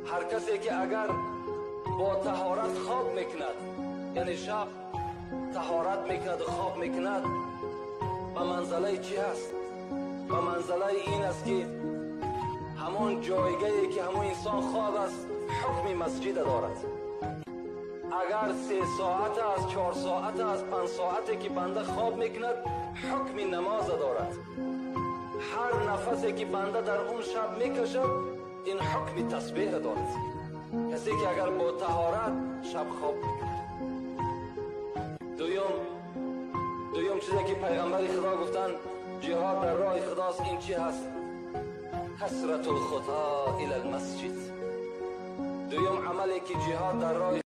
Ҳар касе ки агар бо таҳорат хоб мекунад, яъне шаб таҳорат мекунад ва хоб мекунад, ба манзилаи чӣ ҳаст? Ба манзилаи ин аст ки ҳамон ҷойгоҳе ки ҳамон инсон хоб аст ҳукми масҷид дорад. Агар 3 соат аст, 4 соат аст, 5 соате ки банда хоб мекунад ҳукми намоз дорад. Ҳар нафасе ки банда дар он шаб мекашад ин ҳукми тасбеҳ дорад. Касе ки агар бо таҳорат шаб хоб мекунад. Дуюм чизе ки пайғамбари Худо гуфтанд ҷиҳод дар роҳи Худост, ин чӣ ҳаст? Касратул хато илал масҷид. Дуюм амале ки ҷиҳод дар роҳи